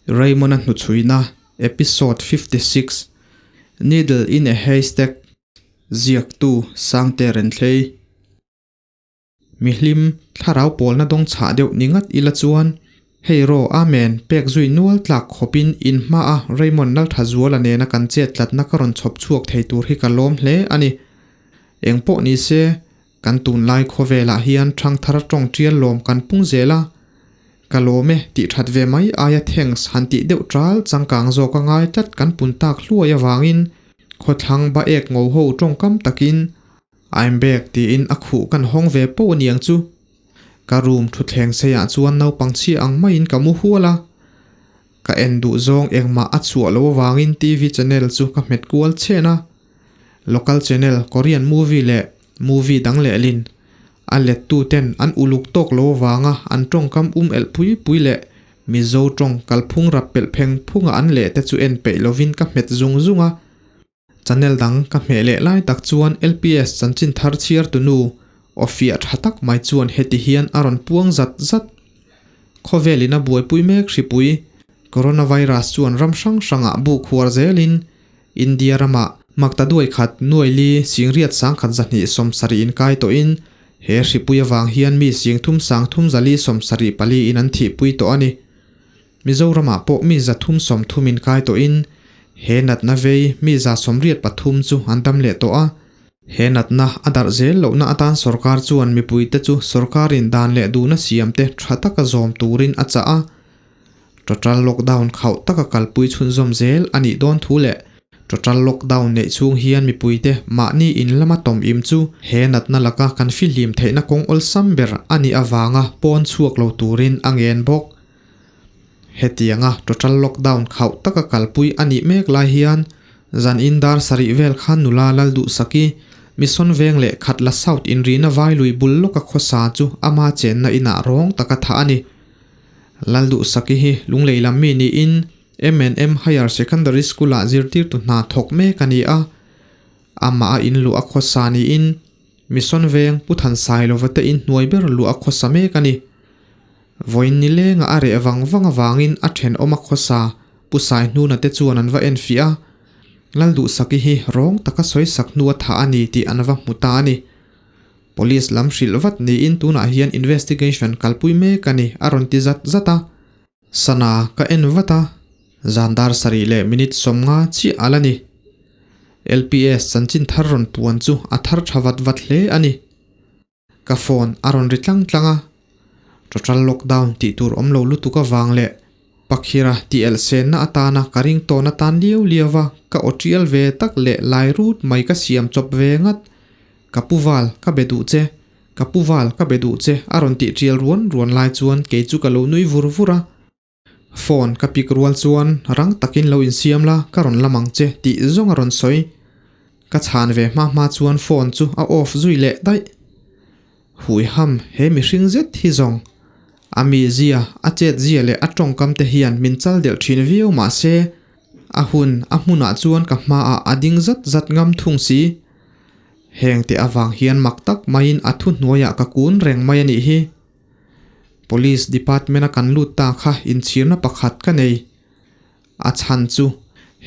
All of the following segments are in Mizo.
Raymond-a hnuchhuina Episode 56 Needle in a Haystack Ziaktu Sangte Renthlei Mihlim thlarau pawlna dawng chhah deuh ni ngat ila chuan hei raw Amen pek zui nual tlak khawpin in hmaa Raymond Lalthazuala nena kan chet tlatna ka rawn chhawp chhuak thei tur hi ka lawm hle a ni. Eng pawh ni se, kan tunlai khawvelah hian thangthar tawng tial lawm kan pung zel a, ka lawm e tih that ve mai aia thanks han tih deuh tal changkang zawk a ngai tlat kan pun tak hluai avangin khawthlang ba ek ngo ho tawngkam takin I'm back tiin a khuh kan hawng ve poh aniang chu. Ka room thutthleng seiah chuan naupang chhia ang maiin ka mu hual a. Ka en duh zawng engmah a chhuah lo avangin TV channel chu ka hmet kual chhen a. Local channel Korean movie leh movie dang lehlin a lettu ten an uluk tawk lo avanga an tawngkam um elh pui pui leh Mizo tawng kalphung rap pelh pheng phunga an leh te chu en peih lovin ka hmet zung zung a. Channel dang ka hmeh leh lai tak chuan LPS chanchin thar chhiar tunu aw fiah tha tak mai chuan heti hian a rawn puang zat zat. Khawvelin a buaipui mek hripui, Coronavirus chuan ram hrang hrangah bu khuar zelin India ramah makta duai khat nuaili singriat sangkhat zahnih sawmsarih inkai tawhin he hripui avang hian mi singthum sangthum zali sawmsarih pali in an thihpui tawh a ni. Mizoramah pawh mi 330 inkai tawhin he natna vei mi 183 chu an dam leh tawh a. He natna a darh zel lohna atan sorkar chuan mipuite chu sorkarin dan leh duhna siamte tha taka zawm turin a chah a. Total lockdown khauh taka kalpui chhunzawm zel a nih dawn thu leh total lockdown neih chhung hian mipuite mahni in lama tawm im chu he natna laka kan fihlim theihna kawng awlsam ber a nih avanga pawn chhuak lo turin a ngen bawk. Hetianga total lockdown khauh taka kalpui a nih mek lai hian zan in dar sarih vel khan nula Lalduhsaki Mission Veng leh Khatla South inrihna Vailui bul lawka khawsa chu ama chenna inah rawng taka thah a ni. Lalduhsaki hi Lunglei lam mi niin M&M Higher Secondary School-ah zirtirtu hna thawk mek a ni a, amah a inluah a khawsa niin Mission Veng Pu Thansailova te inhnuai ber luah a khawsa mek a ni. Vawiin ni lenga a reh vang vang avangin a thenawm a khawsa Pu Saihnuna te chuan an va enfiah a, Lalduhsaki hi rawng taka sawisak hnu a thah a ni tih an va hmu ta a ni. Police lam hrilh vat niin tunah hian investigation kalpui mek a ni a rawn ti zat zat a. Sana ka en vat a, zan dar sarih leh minute 50 chiah a la ni. LPS chanchin thar rawn puan chu a thar tha vat vat hle a ni. Ka phone a rawn ri tlang tlang a, total lockdown tih tur awm lo lutuk avang leh Pakhira tih elh senna atana ka ring tawn atan liau liau a, ka aw tial ve tak leh lai rut mai ka siam chawp ve ngat. Ka pu val, ka be duh che, ka pu val, ka be duh che a rawn tih tial ruan ruan lai chuan kei chu ka lo nui vur vur a. Phone ka pick rual chuan rang takin lo insiam la ka rawn lam ang che tih zawng a rawn sawi. Ka chhan ve hma hma chuan phone chu a off zui leh daih. Hui ham he mihring zet hi zawng. A mizia, a chet zia leh a tawngkam te hian min chal delh thin viau mah se a hun a hmunah chuan ka hmaah a ding zat zat ngam thung si. Heng te avang hian mak tak maiin a thuhnuaiah ka kun reng mai a nih hi. Police department a kan lut ta kha inchhirna pakhat ka nei. A chhan chu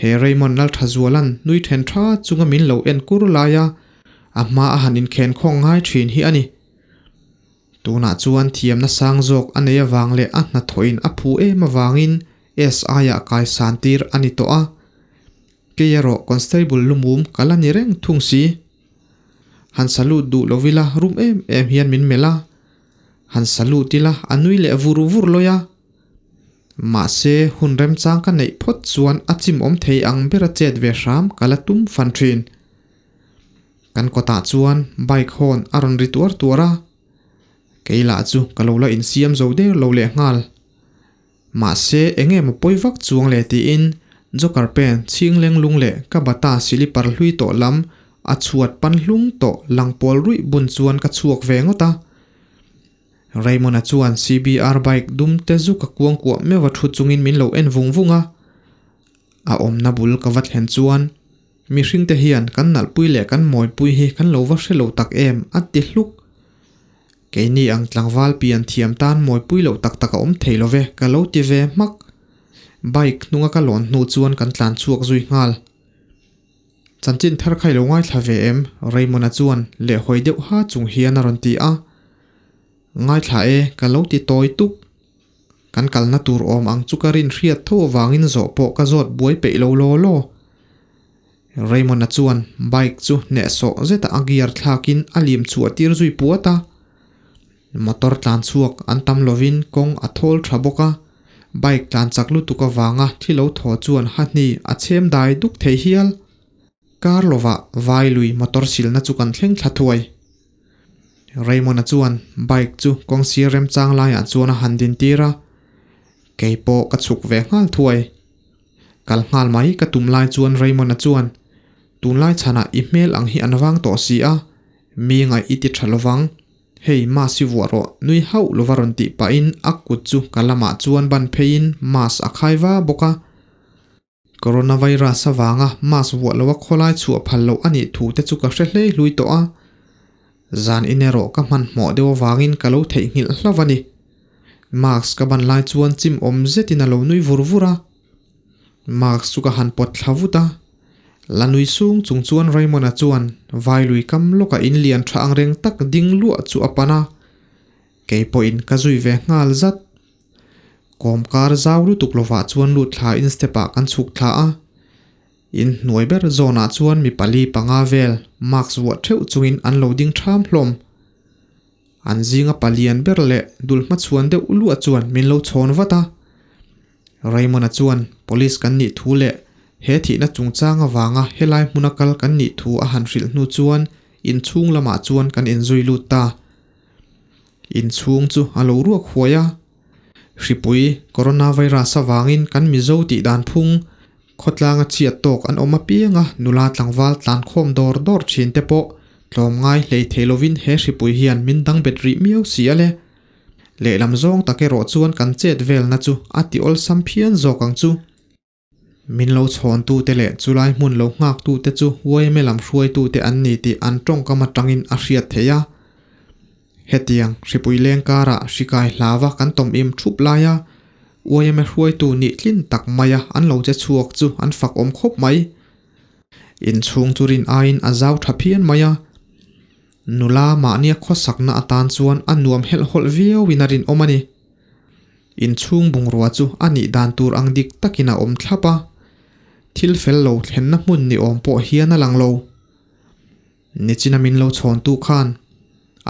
he Raymond Lalthazuala'n nui then tha chunga min lo en kur laia a hma a han inkhen khawng ngai thin hi a ni. Tunah chuan thiamna sang zawk a nei avang leh a hnathawhin a phu em avangin SI ah kaisan tir a ni tawh a. Kei erawh Constable lumum ka la ni reng thung si. Han salute duh lo ila rum em em hian min melh a, han salute ila a nui leh vur vur lawi a. Mahse hun remchang ka neih phawt chuan a chim awm thei ang bera chet ve hram ka la tum fan thin. Kan kawtah chuan bike hawn a rawn ri tuar tuar a, kei lah chu ka lo la insiam zo der lo leh nghal. Mahse eng emaw pawi vak chuang le tiin Joker pen chhing leng lung leh ka bata silipar hlui tawh lam a chhuat pan hlung tawh lang pawl ruih bun chuan ka chhuak ve ngawt a. Raymond-a chuan CBR bike dum te zu ka kuang kuah meuh a thu chungin min lo en vung vung a. A awmna bul ka va thlen chuan mihring te hian kan nalhpui leh kan mawipui hi kan lo va hre lo tak em a ti hluk. Keini ang tlangval pian thiam tan mawipui loh tak tak a awm thei lo ve, ka lo ti ve hmak. Bike hnunga ka lawn hnu chuan kan tlan chhuak zui nghal. Chanchin thar kha i lo ngaithla ve em? Raymond-a chuan lehhawi deuh ha chung hian a rawn ti a. Ngaithla e, ka lo ti tawi tuk. Kan kalna tur awm ang chu ka rin hriat tho avangin zawh pawh ka zawt buai peih lo law law. Raymond-a chuan bike chu hnehsawh zeta a gear thlakin a lim chhuah tir zui puat a. Motor tlan chhuak an tam lovin kawng a thawl tha bawk a, bike tlan chak lutuk avanga thi lo thaw chuan hahni a chhem dai duk thei hial. Kar lovah vai lui motor silna chu kan thleng thla thuai. Raymond-a chuan bike chu kawng sir remchang laiah chuan a han din tir a, kei pawh ka chhuk ve nghal thuai. Kal nghal mai ka tum lai chuan Raymond-a chuan, Tunlai chhanah i hmel ang hi an vang tawh si a, mi ngaih i ti tha lovang. Hei mask hi vuah rawh, nui hauh lova rawn tih pahin a kut chu ka lamah chuan ban pheiin mask a khai va bawk a. Coronavirus avanga mask vuah loha khawlai chhuah phal loh a nih thu te chu ka hre hlei hlui tawh a. Zan in erawh ka hmanhmawh deuh avangin ka lo theihnghilh hlauh a ni. Mask ka ban lai chuan chim awm zetin a lo nui vur vur a. Mask chu ka han pawt thla vut a. La nui sung chung chuan Raymond-a chuan Vailui kam lawka in lian tha ang reng tak ding luah chu a pan a. Kei pawhin ka zui ve nghal zat. Kawmkar zau lutuk lovah chuan lut thla in step ah kan chhuk thla a, in hnuai ber zawn ah chuan mi pali panga vel mask vuah theuh chungin an lo ding tham hlawm. An zinga palian ber leh dul hmachhuan deuh luah chuan min lo chhawn vat a. Raymond-a chuan police kan nih thu leh he thihna chungchang avanga helai hmuna kal kan nih thu a han hrilh hnu chuan inchhung lamah chuan kan inzui lut ta. Inchhung chu a lo ruak huai a. Hripui, Coronavirus, avangin kan Mizo tih dan phung, khawtlanga chhiat tawk an awm apianga nula tlangval tlankhawm dawr dawr thin te pawh tlawmngai hlei thei lovin he hripui hian min dang bet rih miau si a le. Lehlam zawng tak erawh chuan kan chet velna chu a ti awlsam phian zawk ang chu. Min lo chhawntute leh chulai hmun lo nghaktute chu yma lam hruaitute an ni tih an tawngkam atangin a hriat theih a. Hetiang hripui leng karah hrikai hlava kan tawm im thup laia yma hruaitu nih tlin tak maia an lo che chhuak chu an fak awm khawp mai. Inchhung chu rin aiin a zau tha phian mai a. Nula mahnia khawsakna atan chuan a nuam helhhawlh viauin a rinawm a ni. Inchhung bungrua chu a nih dan tur ang dik takin a awm thlap a, thil fel lo thlenna hmun ni awm pawh hian a lang lo. Nichina min lo chhawntu khan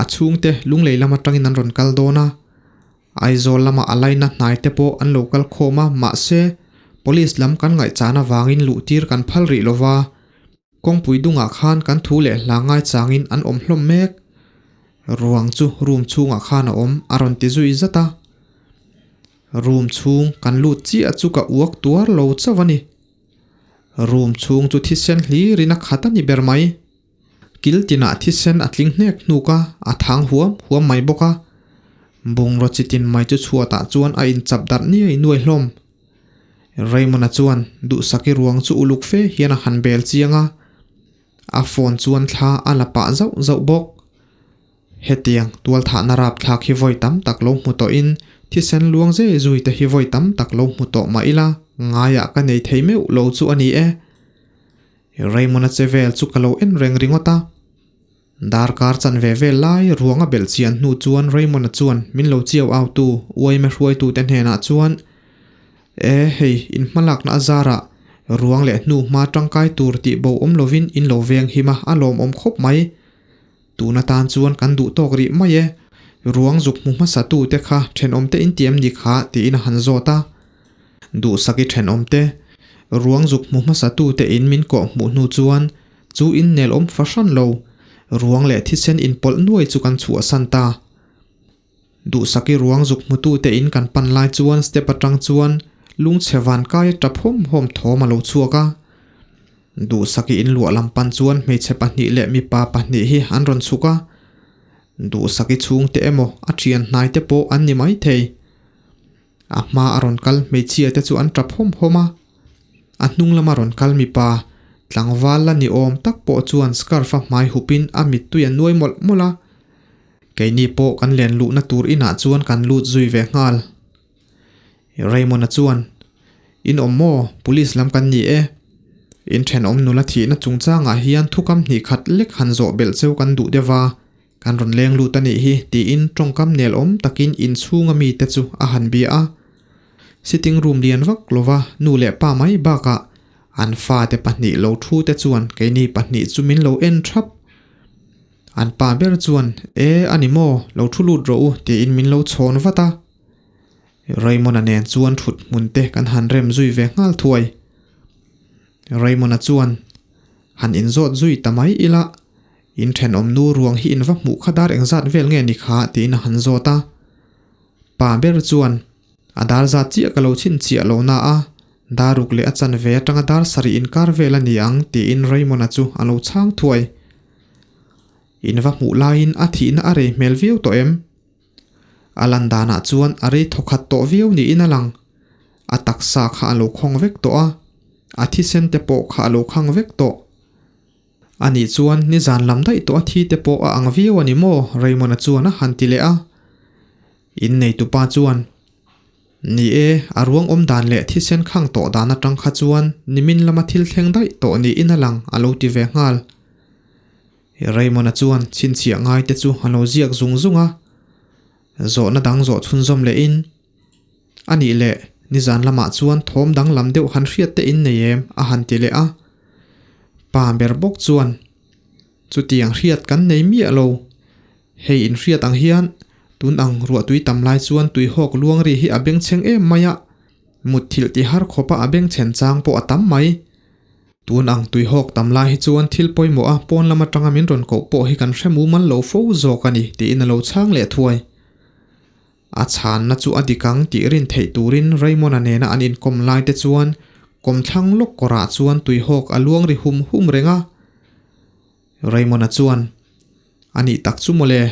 a chhungte lunglei lam atangin an rawn kal dawn a, Aizawl lama a laina hnai te pawh an lo kal khawm a, mahse, Police lam kan ngaihchan avangin luhtir kan phal rih lo va, kawngpui dungah khan kan thu leh hla ngaichangin an awm hlawm mek. Ruang chu room chhungah khan a awm a rawn ti zui zat a. Room chhung kan lut chiah chu ka uak tuar lo chauh a ni. Room chhung chu thisen hlirin a khat a ni ber mai. Kil tinah thisen a tling hnek hnuk a, a thang huam huam mai bawk a. Bungraw chi tin mai chu chhuatah chuan a inchap darh niai nuai hlawm. Raymond-a chuan duhsaki ruang chu uluk fe hian a han bel chiang a. A phone chuan thla a la pah zauh zauh bawk. Hetiang tualthahna rapthlak hi vawi tam tak lo hmu tawhin thisen luang zei zui te hi vawi tam tak lo hmu tawh mah ila ngaiah ka nei thei meuh lo chu a ni e. Raymond-a che vel chu ka lo en reng ringawt a. Darkar chan ve vel lai ruang a belh chian hnu chuan Raymond-a chuan min lo chiau au tu uaime hruaitute hnenah chuan E hei, in hmalakna a zarah ruang leh hnu hma tangkai tur tih bo awm lovin in lo veng him a, a lawmawm khawp mai. Tun atan chuan kan duh tawk rih mai e. Ruang zuk hmu hmasa tute kha thenawmte in ti em ni kha tiin a han zawt a. Duhsaki thenawmte, ruang zuk hmu hmasa tute in min kawh hmuh hnu chuan chu in nel awm fahran lo, ruang leh thisen inpawlh nuai chu kan chhuahsan ta. Duhsaki ruang zuk hmutute in kan pan lai chuan step atang chuan lungchhe van kai a tap hawm hawm thawm a lo chhuak a. Duhsaki in luah lam pan chuan hmeichhe pahnih leh mipa pahnih hi an rawn chhuk a. Duhsaki chhungte emaw a thian hnai te pawh an ni maithei. A hma a rawn kal hmeichhia te chu an tap hawm hawm a. A hnung lama rawn kal mipa tlangval la ni awm tak pawh chuan scarf a hmai hupin a mittui a nuai mawlh mawlh a. Keini pawh kan len luhna tur inah chuan kan lut zui ve nghal. Raymond-a chuan, In awm maw? Police lam kan ni e. In thenawm nula thihna chungchangah hian thukam hnih khat lek han zawh belh cheu kan duh deuh a, kan rawn leng lut a nih hi tiin tawngkam nel awm takin inchhunga mite chu a han bia a. Sitting room lian vak lova nu leh pa mai bakah an fate pahnih lo thu te chuan keini pahnih chu min lo en thap. An pa ber chuan, E, a ni maw, lo thu lut rawh u tiin min lo chhawn vat a. Raymond-a nen chuan thut hmun te kan han rem zui ve nghal thuai. Raymond-a chuan, Han inzawt zui ta mai ila, in thenawm nu ruang hi in va hmuh kha dar engzat vel nge ni kha tiin a han zawt a. Pa ber chuan, A dar zat chiah ka lo chhinchhiah lo na a, dar ruk leh a chanve atanga dar sarih inkar vel a ni ang tiin Raymond-a chu a lo chhang thuai. In va hmuh laiin a thihna a rei hmel viau tawh em? A lan danah chuan a rei thawkhat tawh viau niin a lang. A taksa kha a lo khawng vek tawh a, a thisen te pawh kha a lo khang vek tawh. Anih chuan nizan lam daih tawh a thi te pawh a ang viau a ni maw? Raymond-a chuan a han ti leh a. Inneitupa chuan, Ni e, a ruang awm dan leh thisen khang tawh dan atang kha chuan nimin lama thil thleng daih tawh niin a lang a lo ti ve nghal. Raymond-a chuan chhinchhiah ngai te chu a lo ziak zung zung a, zawhna dang zawh chhunzawm lehin, A nih leh, nizan lamah chuan thawm danglam deuh han hriat te in nei em? a han ti leh a. Pa ber bawk chuan, Chutiang hriat kan nei miah lo. Hei in hriat ang hian, tun ang ruahtui tam lai chuan tuihawk luang ri hi a bengchheng em mai a, mutthilh ti har khawpa a bengchhen chang pawh a tam mai. Tun ang tuihawk tam lai hi chuan thil pawimawh a pawn lam atanga min rawn koh pawh hi kan hre mumal lo fo zawk a ni tiin a lo chhang leh thuai. A chhanna chu a dik ang tih rin theih turin Raymond-a nena an inkawm lai te chuan kawmthlang lawk kawrah chuan tuihawk a luang ri hum hum reng a. Raymond-a chuan, A nih tak chu mawle.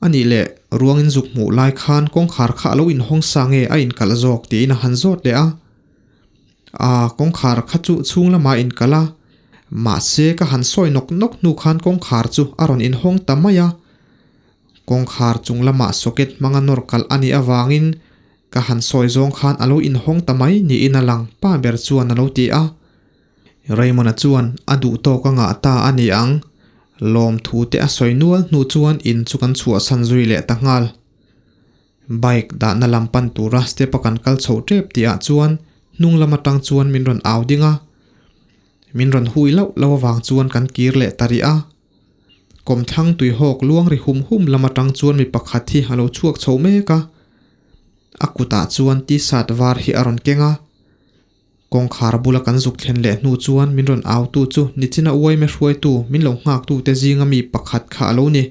A nih leh ruangin zuk hmuh lai khan kawngkhar kha a lo inhawng sa nge a inkalh zawk tiin a han zawt leh a. A, kawngkhar kha chu chhung lamah a inkalh a, mahse ka han sawi nawk nawk hnu khan kawngkhar chu a rawn inhawng ta mai a. Kawngkhar chung lamah socket hmanga nawr kalh a nih avangin ka han sawi zawng khan a lo inhawng ta mai niin a lang pa ber chuan a lo ti a. Raymond-a chuan a duh tawk a ngah ta a ni ang. Lawmthu te a sawi nual hnu chuan in chu kan chhuahsan zui leh ta nghal. Bike dahna lam pan tura step a kan kal chho tep tihah chuan hnung lam atang chuan min rawn au ding a. Min rawn hui loh loh avang chuan kan kir leh ta rih a. Kawmthlang tuihawk luang ri hum hum lam atang chuan mi pakhat hi a lo chhuak chho mek a. A kutah chuan t-shirt var hi a rawn keng a. Kawngkhar bula kan zuk thlen leh hnu chuan min rawn autu chu nichina uaime hruaitu min lo nghaktute zinga mi pakhat kha a lo ni.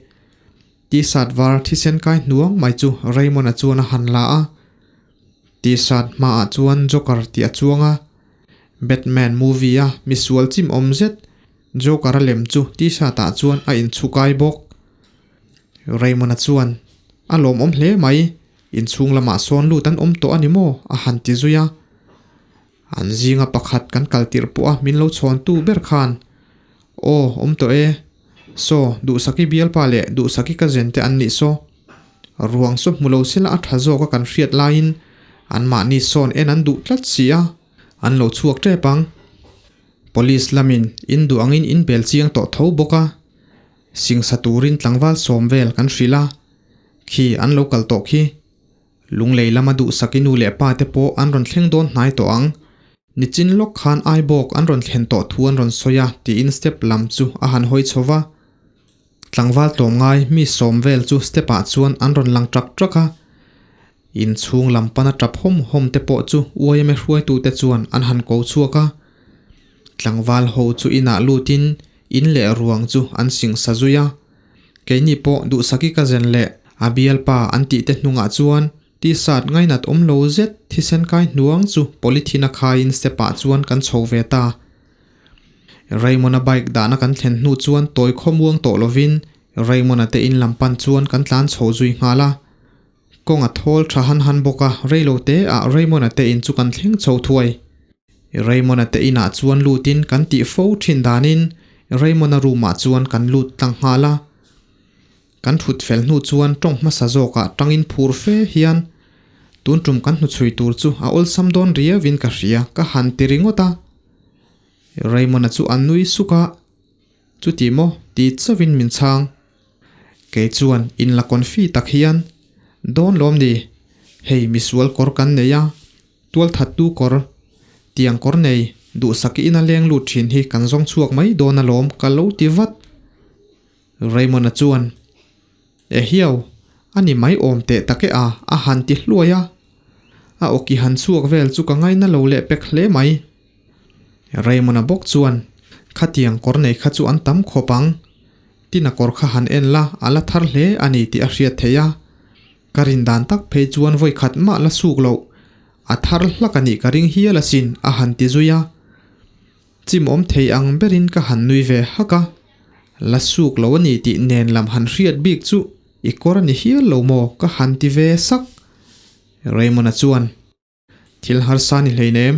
T-shirt var thisen kai hnuang mai chu Raymond-a chuan a han la a. T-shirt hmaah chuan Joker tih a chuang a. Batman movie-a misual chim awm zet Joker-a lem chu T-shirt-ah chuan a inchhukai bawk. Raymond-a chuan, A lawmawm hle mai. Inchhung lamah sawn lut an awm tawh a ni maw? a han ti zui a. An zinga pakhat kan kal tirh pawh a min lo chhawntu ber khan, Aw, awm tawh e. Saw, Duhsaki bialpa leh Duhsaki ka zen te an nih saw. Ruang saw hmu lo sela a tha zawk a kan hriat laiin anmahni sawn en an duh tlat si a, an lo chhuak tep ang. Police lamin in duh angin in bel chiang tawh tho bawk a, singsa turin tlangval sawm vel kan hrilh a. Khi an lo kal tawh khi. Lunglei lama duhsaki nu leh pa te pawh an rawn thleng dawn hnai tawh ang. Nichin lawk khan Aibawk an rawn thlen tawh thu an rawn sawi a tiin step lam chu a han hawi chho va. Tlangval tlawmngai mi sawm vel chu step ah chuan an rawn lang trak trak a. Inchhung lam pana tap hawm hawm te pawh chu YMA hruaitute chuan an han ko chhuak a. Tlangval ho chu inah lutin in leh ruang chu an singsa zui a. Keini pawh Duhsaki ka zen leh a bialpa an tih te hnungah chuan t-shirt ngainat awm lo zet thisen kai hnuang chu polythene a khaiin step ah chuan kan chho ve ta. Raymond-a bike dahna kan thlen hnu chuan tawi khawmuang tawh lovin Raymond-a te in lam pan chuan kan tlan chho zui nghal a. Kawng a thawl tha han han bawk a, reilo te ah Raymond-a te in chu kan thleng chho thuai. Raymond-a te inah chuan lutin kan tih fo thin danin Raymond-a room ah chuan kan lut tlang nghal a. Kan thut fel hnu chuan tawng hmasa zawkah tangin phur fe hian, Tun tum kan hnuchhui tur chu a awlsam dawn riauin ka hria ka han ti ringawt a. Raymond-a chu a nui suk a, Chuti maw? ti chauhin min chhang. Kei chuan in la confi tak hian, Dawn lawm ni, hei misual kawr kan nei a, tualthattu kawr, tiang kawr nei, duhsaki ina leng lut thin hi kan zawng chhuak mai dawn alawm ka lo ti vat. Raymond-a chuan, E hiau, a ni mai awm teh tak e a, a han ti hluai a. A awki han chhuak vel chu ka ngaina lo leh pek hle mai. Raymond-a bawk chuan, Khatiang kawr nei kha chu an tam khawp ang. Tina kawr kha han en la, a la thar hle a ni tih a hriat theih a. Ka rin dan tak phei chuan vawi khat mah la suk loh, a thar hlak a nih ka ring hial asin, a han ti zui a. Chimawm thei ang berin ka han nui ve hak a, la suk lo a ni tih nen lam han hriat bik chu i kawr a ni hial lo maw ka han ti ve sak. Raymond-a chuan, Thil harsa ni hleinem,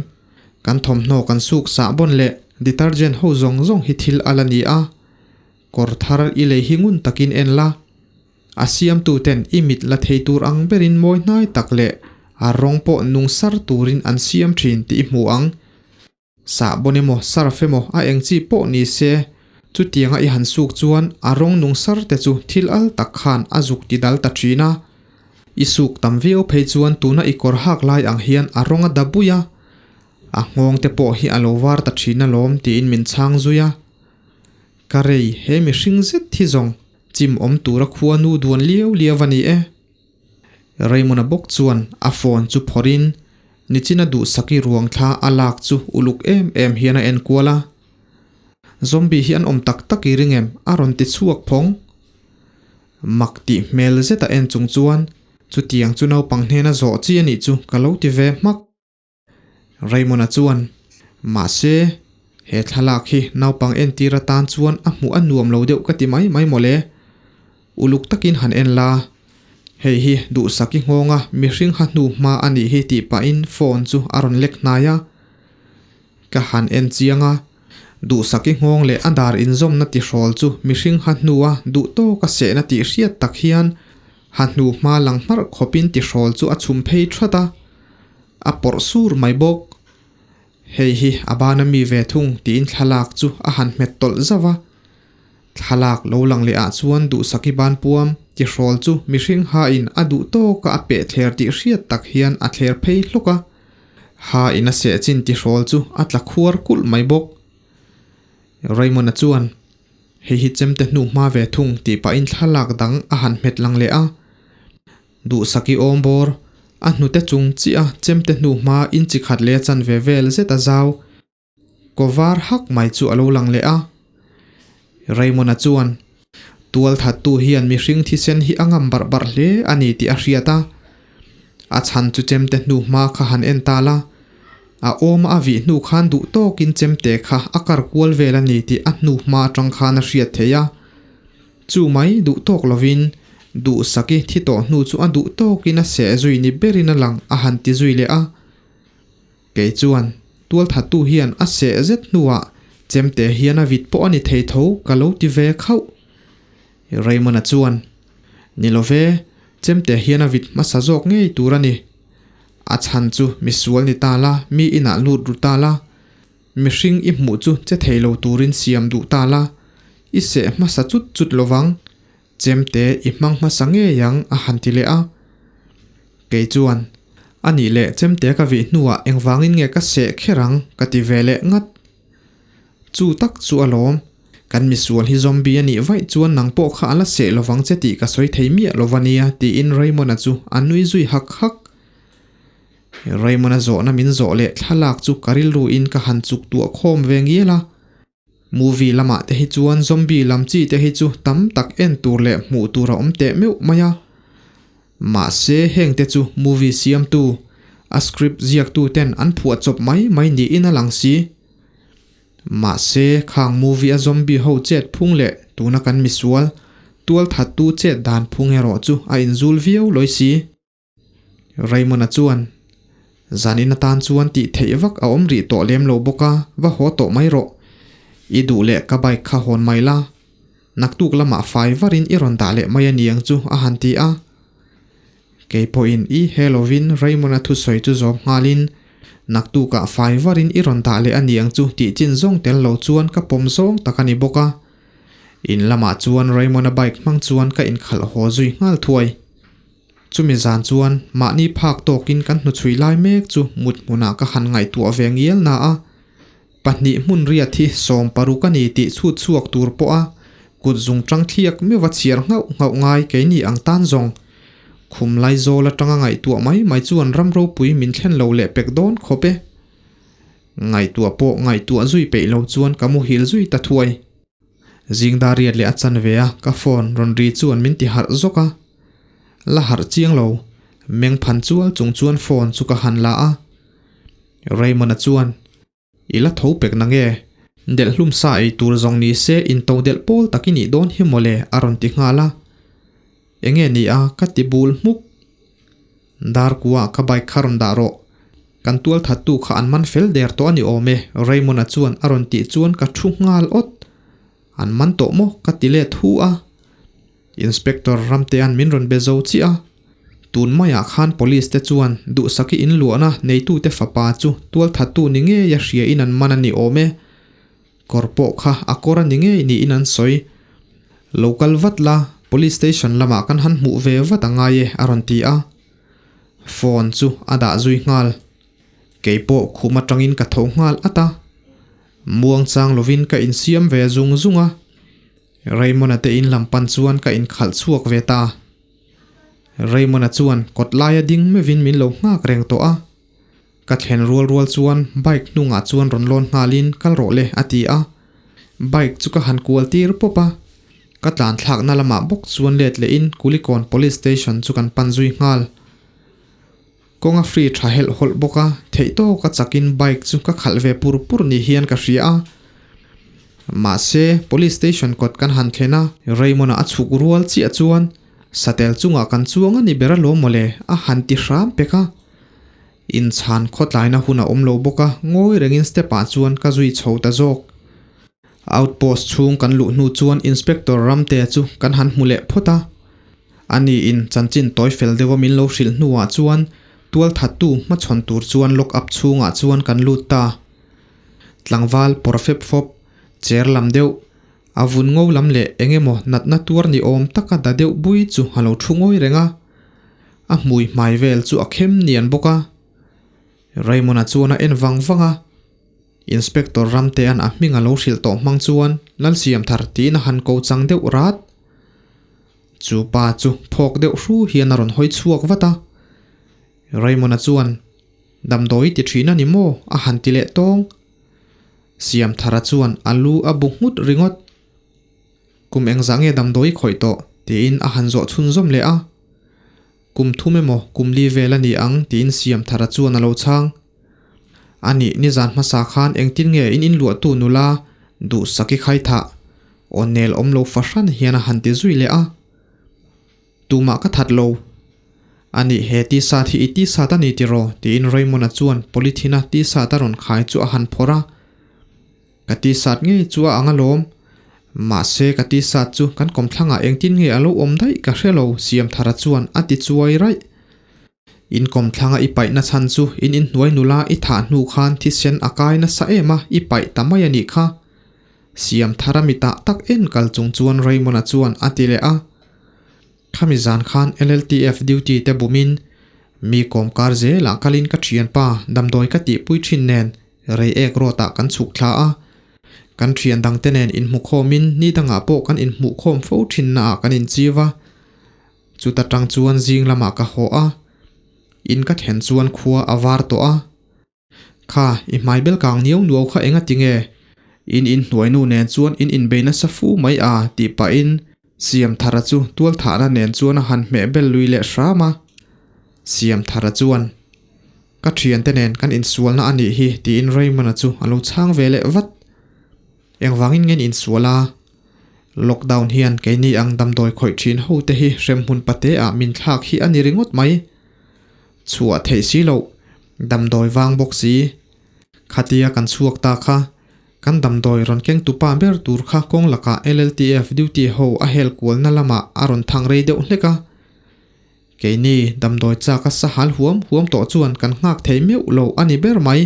kan thawmhnaw kan suk sah bawn leh detergent ho zawng zawng hi thil a la ni a, kawr thar i lei hi ngun takin en la, A siamtuten i mit la thei tur ang berin mawi hnai tak leh a rawng pawh nung sar turin an siam thin tih i hmu ang. Sahbawn emaw surf emaw a eng chi pawh ni se, chutianga i han suk chuan a rawng nung sar te chu thil al tak khan a zuk ti dal ta thin a. I suk tam viau phei chuan tuna i kawr hak lai ang hian a rawng a da bui a, a nghawng te pawh hi a lo var ta thin alawm tiin min chhang zui a. Ka rei he mihring zet hi zawng chim awm tura khua nu duan liau liau a ni e. Raymond-a bawk chuan a phone chu phawrhin nichina duhsaki ruang thla a lak chu uluk em em hian a en kual a. Zombie hi an awm tak tak i ring em? a rawn ti chhuak phawng. Mak tih hmel zet a en chung chuan chutiang chu naupang hnena zawh chi a nih chu ka lo ti ve hmak. Raymond-a chuan, Mahse, he thlalak hi naupang entir atan chuan a hmuh a nuam lo deuh ka ti mai mai mawle. Uluk takin han en la. Hei hi duhsaki nghawnga mihring ha hnu hma a nih hi tih pahin phone chu a rawn lek hnai a. Ka han en chiang a, duhsaki nghawng leh a dar inzawmna tihrawl chu mihring ha hnua duh tawka sehna tih hriat tak hian ha hnu hma lang hmarh khawpin tihrawl chu a chhum phei that a. A pawrh sur mai bawk. Hei hi a bana mi ve thung tiin thlalak chu a han hmet tawlh zauh a. Thlalak lo lang leh ah chuan duhsaki ban puam tihrawl chu mihring hain a duh tawka a peh thler tih hriat tak hian a thler phei hlawk a. Hain a seh chin tihrawl chu a tla khuar kulh mai bawk. Raymond-a chuan, Hei hi chemte hnu hma ve thung tih pahin thlalak dang a han hmet lang leh a. Duhsaki awm bawr, a hnute chung chiah a chemte hnu hma inchi khat leh a chanve vel zet a zau. Kaw var hak mai chu a lo lang leh a. Raymond-a chuan, Tualthattu hian mihring thisen hi a ngam barh barh hle a ni tih a hriat a. A chhan chu chemte hnu hma kha han en ta la. A awma a vih hnu khan duh tawkin chemte kha a kar kual vel a ni tih a hnu hma atang khan a hriat theih a. Chu mai duh tawk lovin Duhsaki thi tawh hnu chu a duh tawkin a seh zui ni berin a lang a han ti zui leh a. Kei chuan tualthattu hian a seh zet hnuah chemte hian a vit pawh a ni thei tho ka lo ti ve khauh. Raymond-a chuan, Ni lo ve, chemte hian a vit hmasa zawk ngei tur a ni. A chhan chu misual ni ta la, mi inah lut ru ta la, Mihring i hmuh chu che thei lo turin siam duh ta la, i seh hmasa chut chut lovang, chemte i hmang hmasa ngei ang a han ti leh a. Kei chuan, A nih leh chemte ka vih hnuah engvangin nge ka seh kher ang ka ti ve leh ngat. Chu tak chu alawm, kan misual hi zombie a nih vaih chuan nang pawh kha a la seh lovang che tih ka sawi thei miah lova nia tiin Raymond-a chu a nui zui hak hak. Raymond-a zawhna min zawh leh thlalak chu ka rilru in ka han chuk tuah khawm ve ngial a. Movie lamah te hi chuan zombie lam chi te hi chu tam tak en tur leh hmuh tur a awm teh meuh mai a. Mahse heng te chu movie siamtu, a script ziaktu ten an phuah chawp mai mai niin a lang si. Mahse khang movie a zombie ho chet phung leh tuna kan misual, tualthattu chet dan phung erawh chu a inzul viau lawi si. Raymond-a chuan, Zanin atan chuan tih theih vak a awm rih tawh lem lo bawk a, va haw tawh mai rawh. I duh leh ka bike kha hawn mai la. Naktuk lamah fai varin i rawn dah leh mai a ni ang chu, a han ti a. Kei pawhin i he lovin Raymond-a thusawi chu zawm nghalin, Naktukah fai varin i rawn dah leh a ni ang chu tih chin zawng tel lo chuan ka pawm zawng tak a ni bawk a. In lamah chuan Raymond-a bike hmang chuan ka inkhalh haw zui nghal thuai. Chumi zan chuan mahni phak tawkin kan hnuchhui lai mek chu mut hmunah ka han ngaihtuah ve ngial na a. Pahnih hmun riat hi 60 a ni tih chhut chhuak tur pawha kut zung tang thliak meuha chhiar nghauh nghauh ngai keini ang tan zawng. Khum Laizawl atanga ngaihtuah mai mai chuan ram ropui min thlen lo leh pek dawn khawp e. Ngaihtuah pawh ngaihtuah zui peih lo chuan ka muhil zui ta thuai. Zingdar riat leh a chan ve a, ka phone rawn ri chuan min ti harh zawk a. La harh chiang lo, meng phan chual chung chuan phone chu ka han la a. Raymond-a chuan, I la tho pek na nge? Delh hlum sa ei tur zawng ni se into delh pawl tak i nih dawn hi mawle a rawn ti nghal a. Enge ni a ka ti bul hmuk. Dar kua ka bike kha rawn dah rawh. Kan tual thattu kha an man fel der tawh a ni awm e Raymond-a chuan a rawn tih chuan ka thu nghal awt. An man tawh maw ka ti let hu a. Inspector Ramtea'n min rawn be zo chiah a, tun maiah khan Police te chuan Duhsaki inluahna neitute fapa chu tualthattu ni ngei a hria in an man a ni awm e. Kawr pawh kha a kawr a ni ngei niin an sawi. Lo kal vat la, Police Station lamah kan han hmuh ve vat a ngai e a rawn ti a. Phone chu a dah zui nghal. Kei pawh khum atangin ka tho nghal at a. Muangchang lovin ka insiam ve zung zung a. Raymond-a te in lam pan chuan ka inkhalh chhuak ve ta. Raymond-a chuan kawt laia ding meuhin min lo nghak reng tawh a. Ka thlen rual rual chuan bike hnungah chuan rawn lawn nghalin kal rawh le a ti a. Bike chu ka han kual tir pawp a. Ka tlan thlakna lamah bawk chuan let lehin Kulikawn Police Station chu kan pan zui nghal. Kawng a free tha helh hawlh bawk a, theih tawk a chakin bike chu ka khalh ve pur pur ni hian ka hria a. Mahse, Police Station kawt kan han thlen a, Raymond-a a chhuk rual chiah chuan satel chungah kan chuang a ni ber alawm mawle a han ti hram pek a. Inchhan khawtlaina hun a awm lo bawk a, ngawi rengin step-ah chuan ka zui chho ta zawk. Outpost chhung kan luh hnu chuan Inspector Ramtea chu kan han hmu leh phawt a. Ani in chanchin tawi fel deuha min lo hrilh hnuah chuan tualthattu hmachhawn tur chuan lock up chhungah chuan kan lut ta. Tlangval pawr fep fawp, cher lam deuh, a vun ngo lam leh eng emaw natna tuar ni awm taka da deuh bui chu a lo thu ngawi reng a. A hmui hmai vel chu a khem nian bawk a. Raymond-a chuan a en vang vang a. Inspector Ramtea'n a hming a lo hrilh tawh hmang chuan Lalsiamthar tiin a han ko chang deuh rat. Chu pa chu phawk deuh hru hian a rawn hawi chhuak vat a. Raymond-a chuan, Damdawi ti thin a ni maw? a han ti leh tawng. Siamthara chuan a lu a bu nghut ringawt. Kum engzah nge damdawi khawih tawh? tiin a han zawh chhunzawm leh a. Kum thum emaw kum li vel a ni ang tiin Siamthara chuan a lo chhang. A nih nizan hmasa khan engtin nge in inluahtu nula Duhsaki khaithah aw nel awm lo fahran hian a han ti zui leh a. Tumah ka that lo. A nih he t-shirt hi i t-shirt a ni tiraw? tiin Raymond-a chuan polythene-a t-shirt a rawn khai chu a han phawrh a. Ka t-shirt ngei chu a ang alawm. Mahse ka t-shirt chu kan kawmthlangah engtin nge a lo awm daih ka hre lo Siamthara chuan a ti chuai raih. In kawmthlanga i paih na chhan chu in inhnuai nula i thah hnu khan thisen a kai nasa em a, i paih ta mai a nih kha. Siamthara mitah tak en kal chung chuan Raymond-a chuan a ti leh a. Khami zan khan LLTF duty te bumin mi kawmkar zelah kalin ka thianpa damdawi ka tihpui thin nen rei ek rawt ah kan chhuk thla a. Kan thian dangte nen inhmukhawmin ni dangah pawh kan inhmuhkhawm fo thinna ah kan inchiu a. Chuta tang chuan zing lamah ka haw a, in ka thlen chuan khua a var tawh a. Kha, i hmai bel kang niau nuau kha enga tinge? In inhnuainu nen chuan in inbei nasa fu mai a tih pahin Siamthara chu tualthahna nen chuan a han hmeh bel lui leh hram a. Siamthara chuan, Ka thiante nen kan insualna a nih hi tiin Raymond-a chu a lo chhang ve leh vat. Engvangin nge in insual a? Lockdown hian keini ang damdawi khawih thin ho te hi hremhmun pate ah min thlak hi a ni ringawt mai. Chhuah theih si loh, damdawi vang bawk si. Khatia kan chhuak ta kha, kan damdawi rawn keng tupa ber tur kha kawng lakah LLTF duty ho a hel kualna lamah a rawn thang rei deuh hlek a. Keini damdawi chak a sahal huam huam tawh chuan kan nghak thei meuh lo a ni ber mai.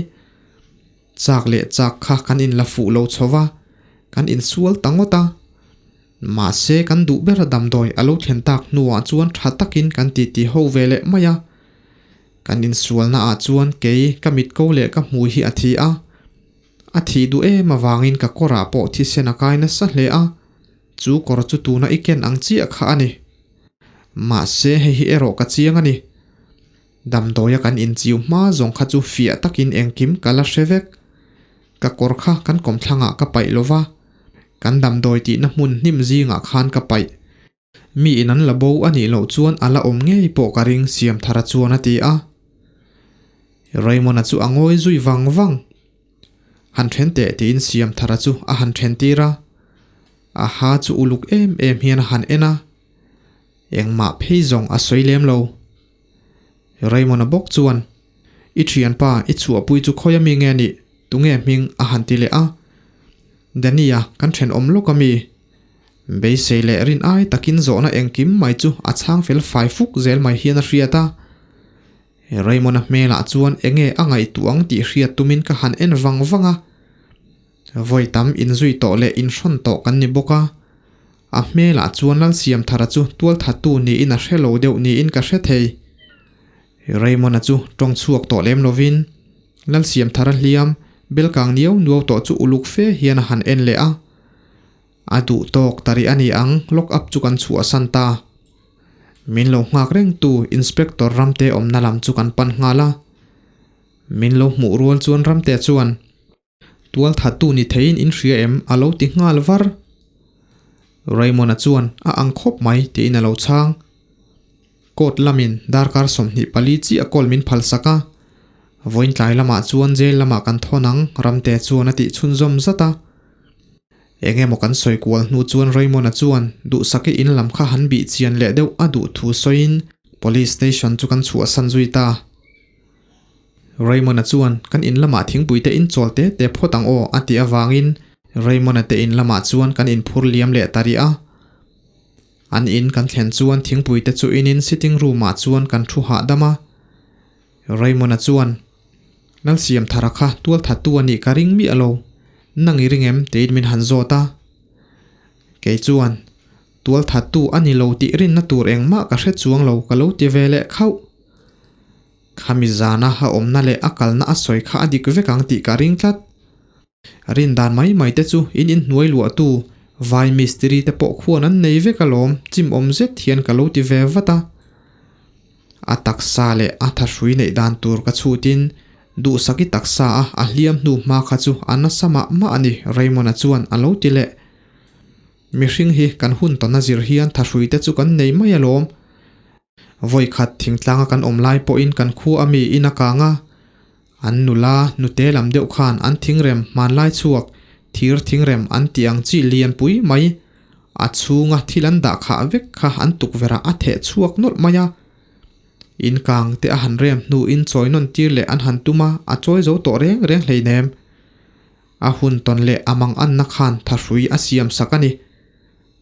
Chak leh chak kha kan inla fuh lo chho va, kan insual ta ngawt a. Mahse kan duh bera damdawi a lo thlen tak hnuah chuan tha takin kan titi ho ve leh mai a. Kan insualna ah chuan kei ka mit ko leh ka hmui hi a thi a. A thih duh em avangin ka kawrah pawh thisen a kai nasa hle a, chu kawr chu tuna i ken ang chiah kha a ni. Mahse hei hi erawh ka chiang a ni. Damdawia kan inchiu hma zawng kha chu fiah takin engkim ka la hre vek. Ka kawr kha kan kawmthlangah ka paih lo va, kan damdawi tihna hmun hnim zingah khan ka paih. Mi in an la bo a nih loh chuan a la awm ngei pawh ka ring Siamthara chuan a ti a. Raymond-a chu a ngawi zui vang vang. Han then teh tiin Siamthara chu a han then tir a. A ha chu uluk em em hian a han en a. Engmah phei zawng a sawi lem lo. Raymond-a bawk chuan, I thianpa, i chhuahpui chu khawi ami nge nih? Tunge hming? a han ti leh a. Danny-a kan thenawm lawk ami? Beisei leh rin ai takin zawhna engkim mai chu a chhang fel fai fuk zel mai hian a hriat a. Raymond-a hmelah chuan enge a ngaihtuah ang tih hriat tumin ka han en vang vang a. Vawi tam inzui tawh leh inhrawn tawh kan ni bawk a. A hmelah chuan Lalsiamthara chu tualthattu niin a hre lo deuh niin ka hre thei. Raymond-a chu tawng chhuak tawh lem lovin Lalsiamthara hliam belkang niau nuau tawh chu uluk fe hian a han en leh a. A duh tawk ta rih a ni ang, lock up chu kan chhuahsan ta. Min lo nghak reng tu Inspector Ramte awmna lam chu kan pan nghal a. Min lo hmuh rual chuan Ramte chuan, Tual thattu ni theiin in hria em? a lo ti nghal var. Raymond-a chuan, A ang khawp mai, tiin a lo chhang. Court lamin darkar 24 chiah call min phalsak a, vawiin tlai lamah chuan jail lamah kan thawn ang, Ramte chuan a tih chhunzawm zat a. Eng emaw kan sawi kual hnu chuan Raymond-a chuan Duhsaki in lam kha han bih chian leh deuh a duh thu sawiin Police station chu kan chhuahsan zui ta. Raymond-a chuan kan in lamah thingpui te in chawl te te phawt ang aw a tih avangin Raymond-a te in lamah chuan kan inphur liam leh ta rih a. An in kan thlen chuan thingpui te chu inin sitting room ah chuan kan thu hahdam a. Raymond-a chuan, Lalsiamthara kha tualthattu a nih ka ring miah lo, nang i ring em? tiin min han zawt a. Kei chuan, Tualthattu a ni lo tih rinna tur engmah ka hre chuang lo ka lo ti ve leh khauh. Khami zana a awmna leh a kalna a sawi kha a dik vek ang tih ka ring tlat. Rin dan mai mai te chu in inhnuai luahtu vai mistiri te pawh khuan an nei vek alawm chim awm zet hian ka lo ti ve vat a. A taksa leh a thahrui neih dan tur ka chhutin Duhsaki taksa a a hliam hnu hma kha chu a nasa mah mah a ni Raymond-a chuan a lo ti leh. Mihring hi kan hun tawn a zir hian thahrui te chu kan nei mai alawm. Vawi khat thingtlanga kan awm lai pawhin kan khua a mi in a kang a, an nula nute lam deuh khan an thingrem hmanlai chhuak thir thingrem an tih ang chi lian pui mai a chhunga thil an dah khah vek kha an tukverh ah a theh chhuak nawlh mai a. In kang te a han rem hnuin chawi nawn tir leh an han tum a, a chawi zo tawh reng reng hleinem. A hun tawn leh a mang anna khan thahrui a siam sak a ni.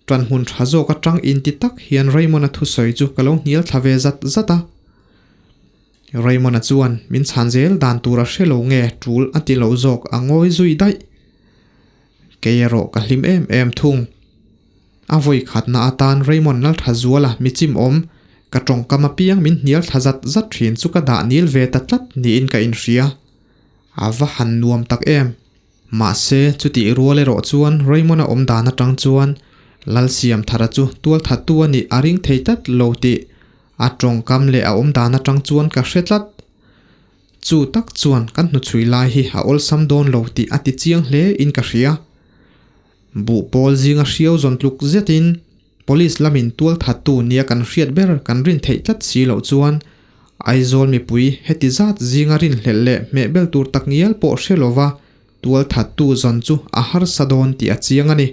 Ṭan hmun ṭha zawk aṭang inti tak hian Raymond-a thusawi chu ka lo hnial thla ve zat zat a. Raymond-a chuan min chhan zel dan tur a hre lo nge ṭul a ti lo zawk a ngawi zui daih. Kei erawh ka hlim em em thung. A vawi khatna atan Raymond Lalṭhazuala mi chim awm, ka ṭawngkam apiang min hnial thla zat zat ṭhin chu ka dah nil ve ta tlat niin ka inhria. A va han nuam tak em! Mahse, chutih rual erawh chuan Raymond-a awm dan atang chuan Lalsiamthara chu tualthattu a nih a ring thei tlat lo tih a tawngkam leh a awm dan atang chuan ka hre tlat. Chu tak chuan kan hnuchhui lai hi a awlsam dawn lo tih a ti chiang hle in ka hria. Buh pawl zinga hriau zawn tluk zetin Police lamin tualthattu nia kan hriat ber kan rin theih tlat si loh chuan Aizawl mipui heti zat zinga rinhlelh leh hmehbel tur tak ngial pawh hre lova tualthattu zawn chu a harsa dawn tih a chiang a ni.